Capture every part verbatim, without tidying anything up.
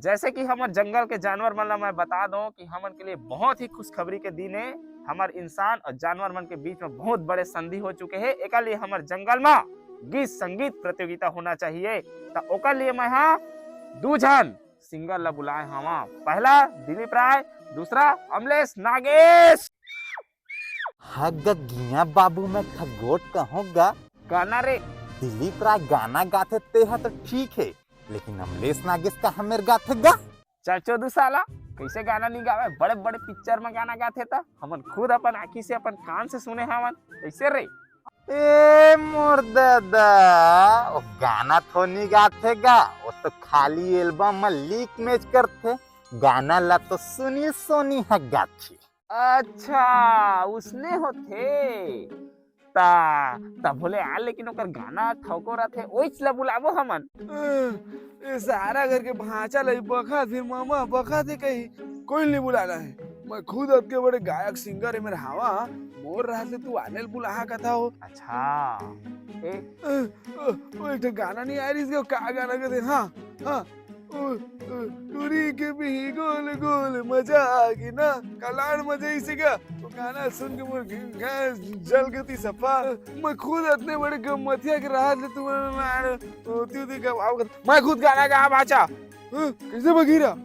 जैसे कि हमर जंगल के जानवर मन ला मैं बता दूं कि हमन के लिए बहुत ही खुशखबरी के दिन है। हमर इंसान और जानवर मन के बीच में बहुत बड़े संधि हो चुके हैं। एकर लिए हमर जंगल में गीत संगीत प्रतियोगिता होना चाहिए। त ओकर लिए मैं हा दू झन सिंगर ला बुलाए हवा। पहला दिलीप राय, दूसरा अमलेश नागेश। हग गिया बाबू, मैं ठगोट कहूँ गा। गाना रे। दिलीप राय गाना गाथे ते ह तो ठीक है, लेकिन अमलेश नागेश का हमेर गाथे गा। चल चोदू साला, कैसे गाना नहीं गावे? बड़े बड़े पिक्चर में गाना गाथे त हमन खुद अपन आँखी से अपन कान से सुने हवन। कैसे रे? ए मोर दादा, वो गाना तो नहीं गाथे गा, वो तो खाली एल्बम में लीक मेज करथे। गाना ला तो सुनी सोनी ह गाथे। अच्छा, उसने होथे। ता तब बोले यार, लेकिन ओकर गाना ठौको रथे, ओइच ला बुलाबो हमन। ए सारा घर के भांचा लई बखा, फिर मामा बखा दे कही, कोई नहीं बुलाना है। मैं खुद अतके बड़े गायक सिंगर है मेरे हावा। मोर रहते तू आने ल बुलाहा कथा हो। अच्छा। ए, ओ, ओ, एक ठो गाना नहीं आ रही इसके, का गाना कहते हैं? हाँ, हाँ। ओ, ओ, टूरी के भी गोल गोल मजा आ गई ना। कलाण मजा इसी का। वो गाना सुन के मोर ग- ग- जल गती सफा। मैं खुद इतने बड़े गमतिया के राहत ले तू होती होती का आओ कर। मैं खुद गाना गा बाचा। हाँ, कैसे बघीरा?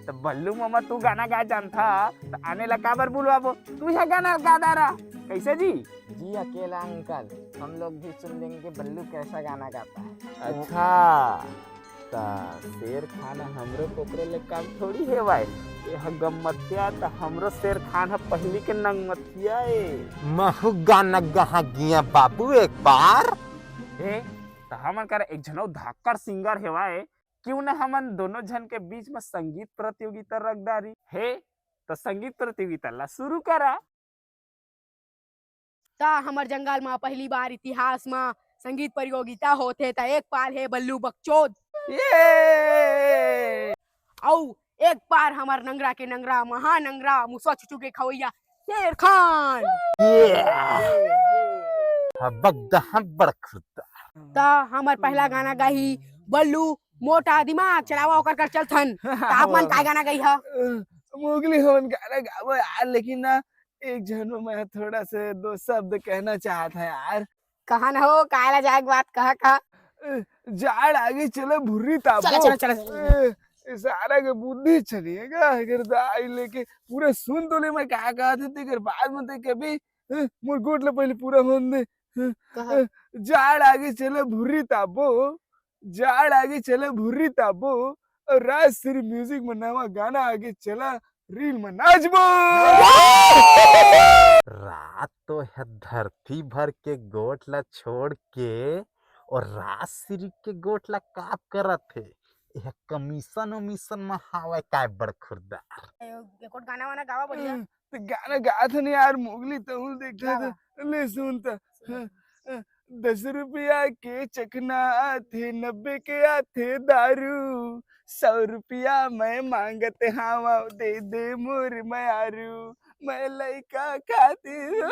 तो बल्लू मामा तू गाना गा जानथा, तो आने ला काबर बुलवाबो? तू यह गाना गा दारा। कैसे जी? जी अकेला अंकल, हम लोग भी सुन लेंगे बल्लू कैसा गाना गाता है। अच्छा, ता शेर खान हमरो कोकरो ले काम थोड़ी है भाई। ये ह गम्मतिया, त हमरो शेर खान ह पहली के नंगमतिया ए। महू गाना गहा गिया बाबू एक बार। ए, त हमन कर एक झनो धाकड़ सिंगर हेवाए, क्यों न हमन दोनों झन के बीच में संगीत प्रतियोगिता रख डारी। हे, त संगीत प्रतियोगिता ला शुरू करा। त हमर जंगल म पहली बार इतिहास म संगीत प्रतियोगिता होथे, त एक पार हे बल्लू बकचोद, ये अउ एक पार हमर नंगरा के नंगरा, महानंगरा, मुसवा छुचू के खवैया शेर खान। हबक दहम बड़खुरदा। त हमर पहला गाना गाही बल्लू मोटा दिमाग चलावा ओकर कर चलथन। त आप मन का गाना गाही हा? मोगली हमन गाना गाबो यार, लेकिन ना एक झन में मैं थोड़ा से दो शब्द कहना चाहत है यार। कहा न हो, कायला जाए के बात कहा कहा। जाड़ आगे चले भुर्री तापो। चला चला चला। ए, ए, सारा के बुद्धि चलिएगा अगर दाई लेके पूरा सुन तो ले मैं का कहा थे, तेकर बाद में ते कभी ए, मोर गोट ले पहले पूरा होन दे। कहा? जाड़ आगे चले भुर्री तापो, जाड़ आगे चले भुर्री तापो, और राज श्री म्यूजिक में नवा गाना आगे चला, रील में नाचबो। रात तो है धरती भर के गोट ला छोड़ के और राजश्री के गोट ला काप करत हे। यह कमीशन उमीशन में हावय काय बड़खुरदा। एक और गाना वाना गावा बढ़िया। तो गाना गात हन यार, मोगली तहूँ देखता गावा। था। ले सुन त। हाँ, हाँ। दस रुपया के चखना आथे, नब्बे के आथे दारू, सौ रुपया मैं मांगत हावा, दे दे मोर मयारू, मैं लइका खातिर।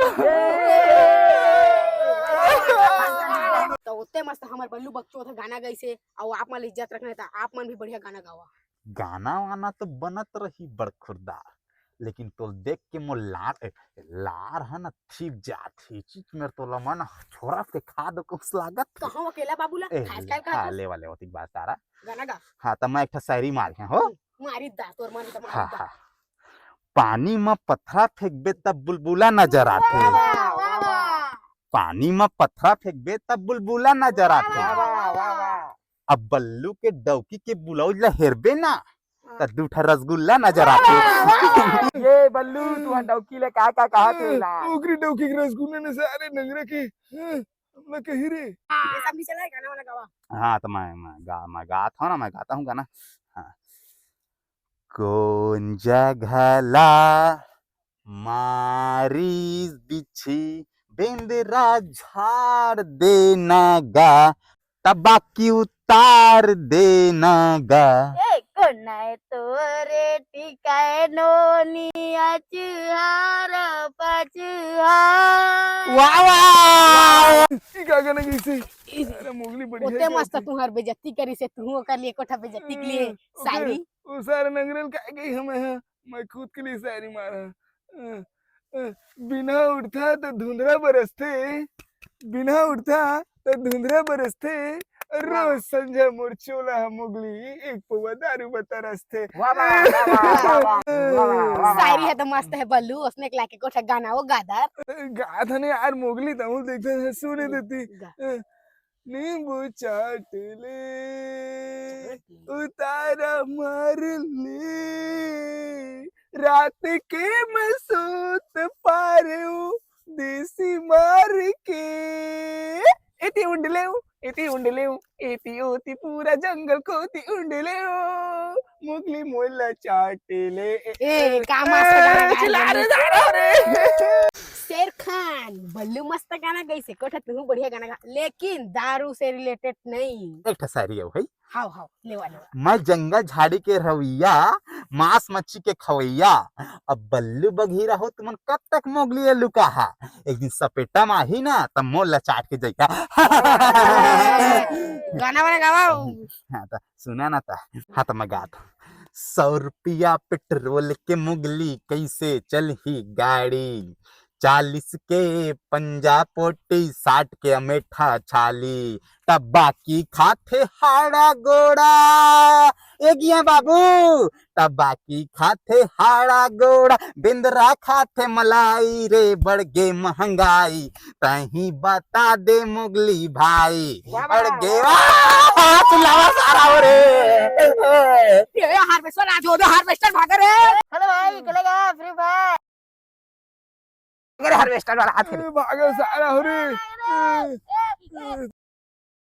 तो ओते मस्त हमर बल्लू बकचोद ह गाना गाइसे, अउ आप मन ल इज्जत रखना है त आप मन भी बढ़िया गाना गावा। गाना वाना तो बनत रही बड़खुरदा, लेकिन तोल देख के मोर लार, ए, लार है ना थिप जात ही। चीच मेर तोला मन छोरा के खा दो कुछ लागत। कहाँ अकेला बाबू ला ए, खास खाए हाँ, का लेवा लेवा, ठीक बात तारा। गाना गा। हाँ, त मैं एक ठा शायरी मार के हो। मारी दा तोर मन त हाँ मारी दा। हाँ। पानी म पथरा फेंकबे तब बुलबुला नजर आथे। वाह, वाह, वाह। पानी म पथरा फेंकबे तब बुलबुला नजर आथे। वाह, वाह, वाह। अब बल्लू के डौकी के ब्लाउज ला हेरबे ना, त दू ठा रसगुल्ला नजर आथे। ये बल्लू, तू ह डौकी ले का का कहा थे ला? ओकरी डौकी के रसगुल्ले ने सारे नंगरा के, हाँ, हमला कही रे। ये सब नहीं चला है, गाना वाना गावा। हाँ, त मैं मैं गा मैं गात हूँ ना, मैं गाता हूँ गाना। हाँ। कोन जगह ला मारिस बिच्छी, बेंदरा झाड़ देना गा, तबाकी उतार देना गा। ए कोनाए तोरे टिकाए नोनी अचहार पचहार। वाह वाह। ई का गाना गइसे? अरे मोगली बढ़िया ओते मस्त गाथे। तुहर बेइज्जती करिस हे, तुहू ओकर लिए कोठा बेइज्जती के लिए हम्म, ओके, शायरी। ओ सारा नंगरल का गई हमें, हाँ, मैं खुद के लिए शायरी मारा। अ, अ, बिना उठता तो धुंधरा बरसते, बिना उठता तो धुंधरा बरसते, रोज वाह। संझा मोर चोला हा मोगली, एक पौवा दारू बता रसते। वाह, वाह, वाह, वाह, वाह, वाह, वाह, वाह, वाह। शायरी हे तो मस्त हे बल्लू, उसने एक लाके कोठा गाना वो गादर। गात हने यार मोगली, तमु देखते हैं, सुने देती। गा। अ, नींबू चाट ले, उतारा मार ले, रात के मैं सूत पारे हूँ देसी मार के। एती उंडले हूँ, एती उंडले हूँ, एती ओती पूरा जंगल कोती उंडले हूँ, मोगली मोला चाट ले। ए, का मस्त गाना गाए चिल्ला रे, बल्लू। जा रहा रे। शेर खान, बल्लू मस्त गाना गइसे, कोठा तुहू बढ़िया गाना गा, लेकिन दारू से related नहीं। एक ठा शायरी है भाई। हाव, हाव, लेवा, लेवा। मैं जंगल झाड़ी के रवैया, मांस मच्छी के खवैया। अब बल्लू बघीरा हो, तुमन कब तक मोगली लुका हा? एक दिन सपेटा में आही ना, तब मोला चाट के जइहा। गाना वाना गावा। हाँ, तो सुना ना ता। हाँ, तो मैं गात। सौ रुपया पेट्रोल के मोगली, कैसे चलही गाड़ी? चालीस के पंजा पोटी, साठ के अमेठा छाली। टबाकी खाथे हाड़ा गोड़ा, ए गिया बाबू, टबाकी खाथे हाड़ा गोड़ा, बेंदरा खाथे मलाई रे, बढ़ गे महंगाई, तहीं बता दे मोगली भाई। वाह, वाह, बढ़ गे, वाह। आ, चिल्लावा सारा हो रे। ये harvester आ, जो, जो harvester भाग रे। हेलो भाई, खेलेगा Free Fire? अगर harvester वाला हाथ करे। भागो सारा हो रे।